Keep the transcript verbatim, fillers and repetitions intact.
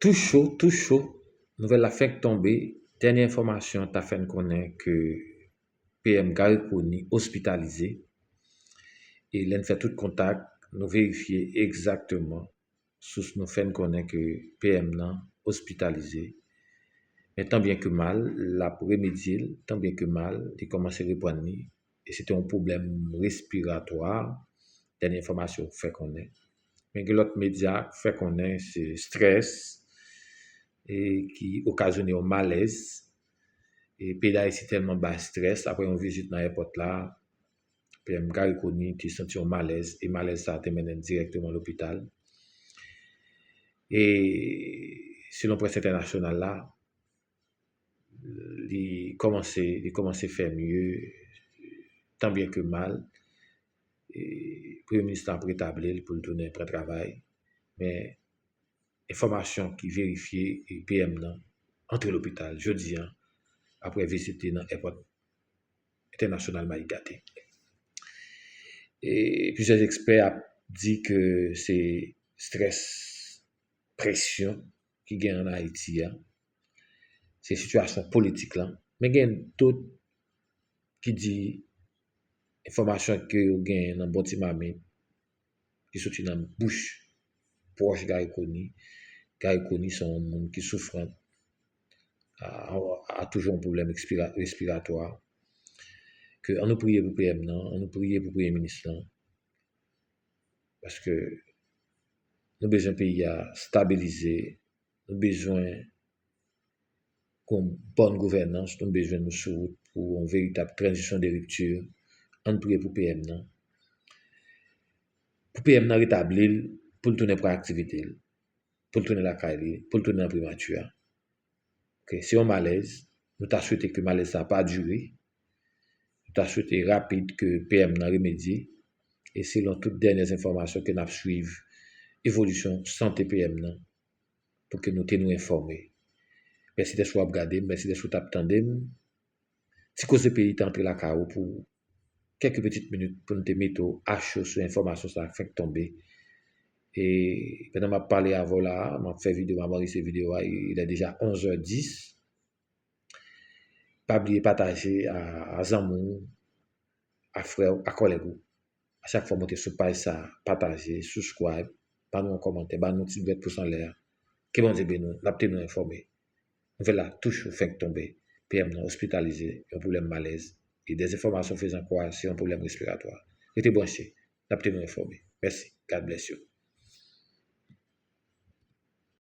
Tou cho, tou cho, nouvèl la fenk tonbe. Dènye enfòmasyon ta fè n konnen ke P M Garry Conille ospitalize. E lè n fè tout kontak, nou verifye egzakteman. Sous nou fè n konnen ke P M nan ospitalize. Men tanbyen ke mal, l ap remedye l, tanbyen ke mal, li kòmanse reprann li. E se te yon pwoblèm respiratwa, dènye enfòmasyon fè konnen. Men gen lòt medya k fè konnen se strès e ki okazyone yon malèz. E peyi Dayiti tèlman bay strès, apre yon vizit nan èpòt la, P M Garry Conille te santi yon malèz, e malèz sa a te mennen l dirèkteman lopital. E selon près entènasyonal la, li kòmanse, li kòmanse fè mye, tanbyen ke mal. E Premye Minis la ap retabli l pou l tounen pran travay. Men enfòmasyon ki verifye, e P M nan antre lopital jodi a, apre vizit li nan èpòt entènasyonal Mayigate. E plizyè ekspè ap di ke se strès, presyon ki gen ann Ayiti a, se sitiyasyon politik la. Men gen dòt ki di enfòmasyon ke yo genyen nan bon ti mamit, ki soti nan bouch pwòch Garry Conille. Garry Conille se yon moun ki soufran, a, a, a toujou yon pwoblèm ekspira-, respiratwa. Ke ann nou priye pou P M nan, ann nou priye pou Premye Minis lan. Paske nou bezwen peyi a stabilize, nou bezwen yon bòn gouvènans, nou bezwen nou sou wout pou yon veritab tranzisyon de ripti. Ann priye pou P M nan. Pou P M nan retabli l, pou l tounen pran aktivite l, pou l tounen lakay li, pou l tounen nan primati a. Ok, se yon malèz. Nou ta swete ke malèz sa pa dire. Nou ta swete rapid ke P M nan remedye. E selon tout dènyè enfòmasyon ke n ap swiv evolisyon sante P M nan, pou ke nou te nou enfòme. Mèsi dèske w ap gade m, mèsi dèske w t ap tande m. Ti Koze Peyi te antre lakay ou pou kèk pitit minit pou n te mete w acho sou enfòmasyon sa k fenk tonbe. E pandan m ap pale avè w la a, m ap fè videyo, m ap anrejistre videyo a, il est déjà onze heures dix. Pa bliye pataje a, a zanmi w, a frè w, a kòlèg ou. A chak fwa w monte sou paj sa, pataje, subscribe, ban nou yon kòmantè, ban nou ti dwèt pous anlè a. Ke Bondye beni w, n ap teni w enfòme. Nouvèl la tou cho fenk tonbe. P M nan ospitalize, yon pwoblèm malèz. E dèzenfòmasyon fè n kwè se yon pwoblèm respiratwa. Rete branche, n ap teni w enfòme. Mèsi. God bless you.